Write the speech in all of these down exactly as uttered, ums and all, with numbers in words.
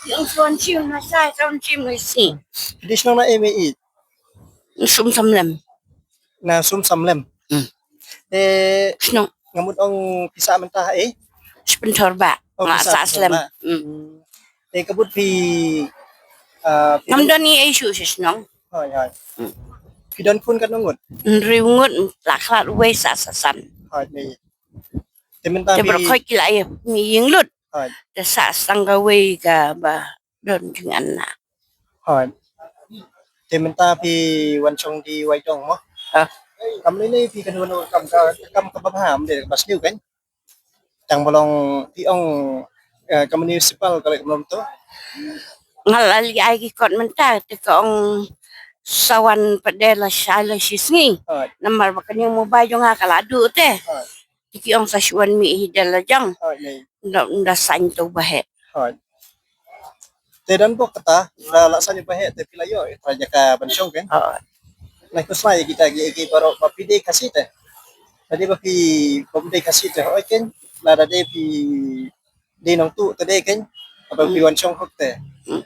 Ong sa wan shim na shai, sa wan shim na shi. Phi dei shnong na ei, Mei Ïeit? Sum Samlem. Na Sum Samlem. Hmm. Eh, shnong. Nga mut ong phi sah mynta ha ei? Shpynthor ba. Oh, nga phi sah sah Samlem. Hmm. Hmm. Eh, ka mut phi, ah, phi ngam don ei ei shuh sha shnong. Hooid, hooid. Hmm. Phi don khun katno ngut? Hynriew ngut, la khlad uwei, sah sa san. Hooid, Mei Ïeit. Te mynta te phi baroh khoit ki la ïa mih ïing lut. Hooid. Te sah sa tang kawei kaba don jingana. Hooid. Te mynta phi wan shong D Y dong mo? Ha. Kam lei lei phi kynduh wan kam ka, kam kaba bha, ym dei kaba sniew kan? Tang ba long phi ong, eh, ka municipal ka leh kumno to? Nga la leit ai ki kot mynta te ka ong sa wan pat de la shai la shisngi. Hooid. Namar ba kane ka mobile jong nga ka la duh te. Hooid. Te ki ong sa shu wan mih hi da la jong. Hooid, Mei. Nda, nda saiñ to ba heh. Hooid. Te don bok kata, da la saiñ ba heh te phi la ïoh ïa ka jaka ban shong kan? Hooid. Nga khuslai ïa kita ki, ki baroh ba phi dei Khasi te. Lada ba phi bym dei Khasi te hooid kan, lada dei phi dei nongtuh te dei kan, haba phi wan shong hok te. Hmm.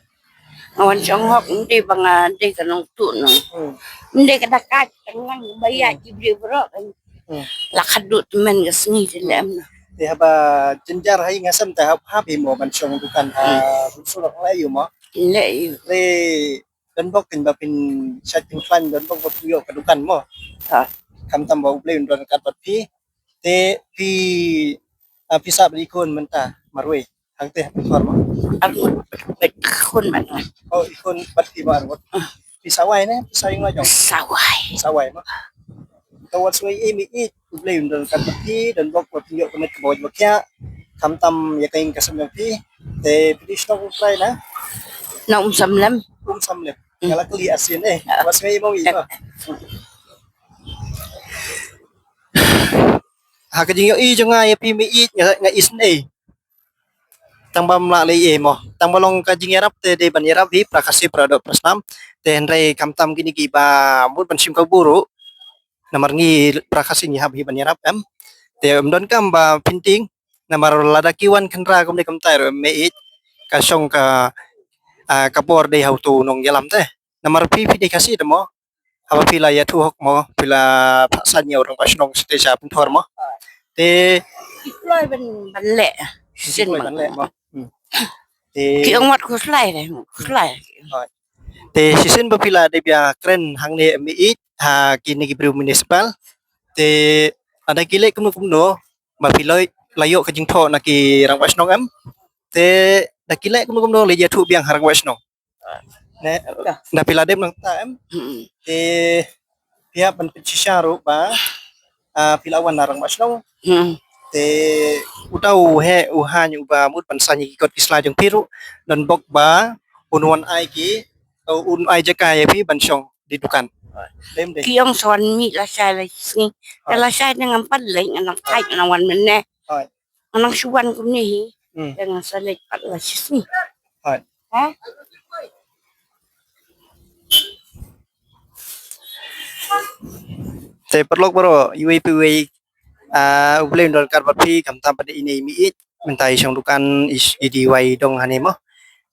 Nga wan shong hok, ym dei ba nga dei ka nongtuh nong. Hmm. Ym dei ka dakat, tang lang ba ïa ki briew baroh kan. Hmm. La khadduh tymmen ka sngi te lem na. Te haba jynjar ha ïing ha sem te hap, hap hi mo ban shong dukan ha bun surok la ïoh mo. Leh ïoh. Le don bok kan ba phin shait phin khlaiñ, don bok ba phin ïoh ka dukan mo. Ha. Khamtam ba U Blei un don ryngkat bad phi. Te phi, ah, phi sah bad i khun mynta marwei. Hangtei ha Pynthor mo. Ar ngut bad khun mynta. Oh, i khun bad phi ba ar ngut. Phi sah wai ne? Phi sah ïing la jong? Sah wai. Sah wai mo. Te wat sngew ei Mei Ïeit, U Blei un don ryngkat bad phi, don bok ba phin ïoh ka met kaba wai ba khiah. Khamtam ïa ka ïing ka sem jong phi. Te phi dei shnong u trai na? Na Um Samlem. Um Samlem. Hmm. Nga la kylli arsien eh. Ah. Wat sngew ei mo Mei Ïeit mo. Ha ka jingïohi jong nga ïa phi Mei Ïeit nga, nga isynei. Tang ba ym lah leh ei mo. Tang ba long ka jingïarap te dei ban ïarap hi para Khasi para doh para snam. Te hynrei khamtam kine kiba mut ban shim kabu ruh. Namar ngi para Khasi ngi hap hi ban ïarap em. Te ym donkam ba pyntieng. Namar lada ki wan khynra kumne kumtai ruh Mei Ïeit, ka shong ka, ah, ka bor dei ha uto u nongïalam te. Namar phi, phi dei Khasi te mo. Haba phi la ïathuh hok mo, phi la phah saiñ ïa u rangbah shnong shatei sha Pynthor mo. Te ki kloi ban, ban leh. Ki kloi ban leh mo. Hmm. Te ki ong wat khuslai re, khuslai. Hooid. Te shisien ba phi la dep ïa kren hangne Mei Ïeit ha kine ki briew municipal. Te lada ki leh kumno kumno ba phi la, la ïoh ka jingthoh na ki rangbah shnong em. Te da ki leh kumno kumno leit ïathuh biang ha rangbah shnong. Ne, da phi la dep nangta em. Hmm. Te phi hap ban pynshisha ruh ba, ah, phi la wan na rangbah shnong. Hmm. Te uta u heh u haiñ uba mut ban saiñ ïa ki kot ki sla jong phi ruh, don bok ba un wan ai ki, un ai jaka ïa phi ban shong die dukan. Dei ym dei? Ki ong sa wan mih la shai la shisngi. Te la shai te ngam pat leit, nga nang thait, nga nang wan mynne. Hooid. Nga nang shu wan kumne hi. Hmm. Te nga sa leit pat la shisngi. Hooid. Ha? Te paralok baroh, iwei pa iwei, ah, U Blei un don ryngkat bad phi, khamtam pat ine i Mei Ïeit, mynta i shong dukan, i, i dei wai dong hangne mo.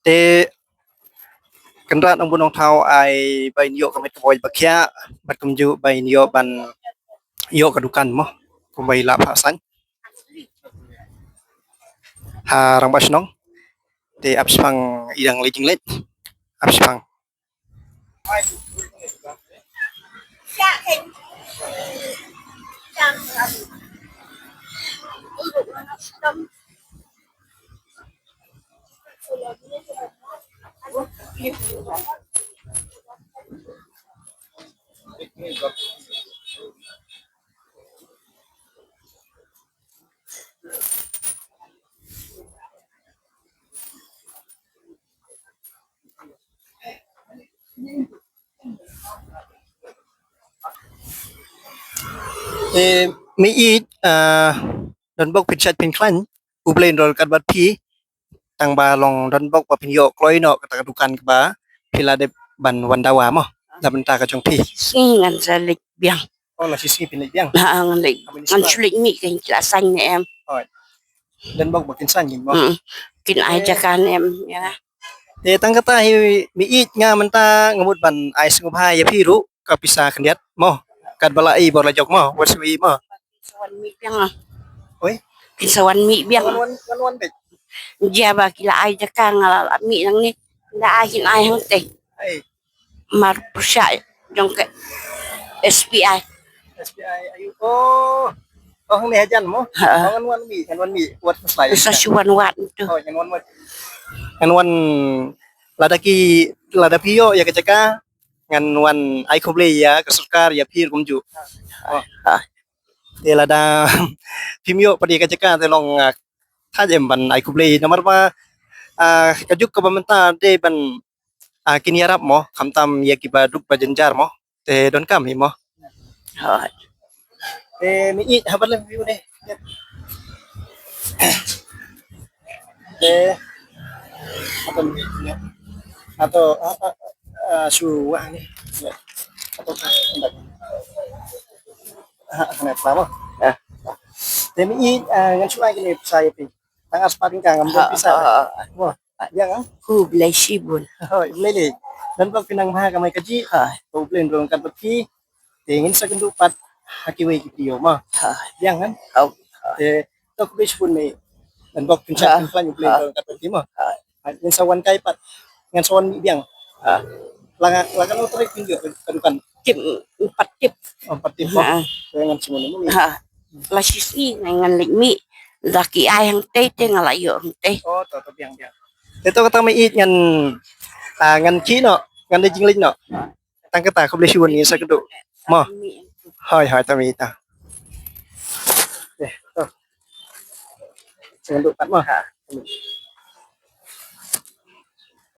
Te Kynrad Nongbuh Nongthaw ai ba in ïoh ka met ka bor ba khiah, bad kumjuh ba in ïoh ban ïoh ka dukan mo, kumba i la phah saiñ ha rangbah shnong. Te ap shipang i dang leit jingleit, ap shipang. Eh, Mei Ïeit, ah, don bok phin shait phin khlaiñ, U Blei un don ryngkat bad phi, tang ba long don bok ba phin ïoh kloi noh kata ka dukan kaba phi la dep ban wan dawa mo, na bynta ka jong phi. Shisngi ngan sa leit biang. Oh, la shisngi phin leit biang? Ha, ngan leit. Ngan shu leit mih kein, ki la saiñ ne em. Oh. Don bok ba kin saiñ kein mo? Hmm. Kin ai jaka ne em, ïa. Te tang kata hi mi ïeit nga mynta nga mut ban ai sngewbha ïa phi ruh ka pisa khyndiat mo. Katba la i bor la jok mo. Wat sngewbha mo. Sa wan mih biang ah. Oi. Kin sa wan mih biang. Wan wan wan wan bek. Jia ba ki la ai jaka nga la mih nang ni. La ai hin ai hang te. Ai. Mar pyrshah jong ka S P I. S P I ayu. Oh. Oh, hang ni hajan mo. Ha. Oh, ngan wan mih, ngan wan mih. Wat pyrshah. Sa shu wan wat tu. Oh, ngan wan wat. Ngan wan lada ki lada phi ïoh ïa ka jaka ngan wan ai khublei ïa ka sorkar ïa phi ruh kumjuh. Oh. Ha. Te lada phim ïoh pat ïa ka jaka te long ah, thait em ban ai khublei namar ba ah, ka juk kaba mynta dei ban ah, kin ïarap mo khamtam ïa kiba duk ba jynjar mo. Te donkam hi mo. Hooid. Te mi ïeit haba lem view ne. Te ato mi ïeit ne. Ato ah, ah, ah, shu wah ne. Ato ah, ah, ah, ne pla mo. Ah. Te mi ïeit ah, ngan shu ai kine pisa ïa phi. Tang ar spah tyngka ngam don pisa. Ah, ah, ah. Mo. Ïa nga. Khublei shibun. Hooid, khublei lei. Don bok phi nang bha kamai kajih. Hooid. Khublei don kat bok phi. Te ngin sa kynduh pat ha kiwei ki video mo. Hooid. Ïa nga. Hooid. Te to khublei shibun mei. Don bok phin sa kynduh pat khublei don kat bok phi mo. Hooid. Ngin sa wan kai pat. Ngan sa wan mih biang. Ha. La nga la kan utai pynjur ka dukan. Tip, empat tip. Oh, empat tip. Ha. Ngan sa wan mih. Ha. La shisngi ngan leit mih. Da ki ai hangtei te nga la ïoh hangtei. Oh, to to biang biang. Te to kata mei ïeit ngan ah, ngan ki no, ngan da jingleit no. Tang kata khublei shibun ngin sa kynduh. Mo. Hooid hooid to mei ta. Eh, to. Sa kynduh pat mo. Ha.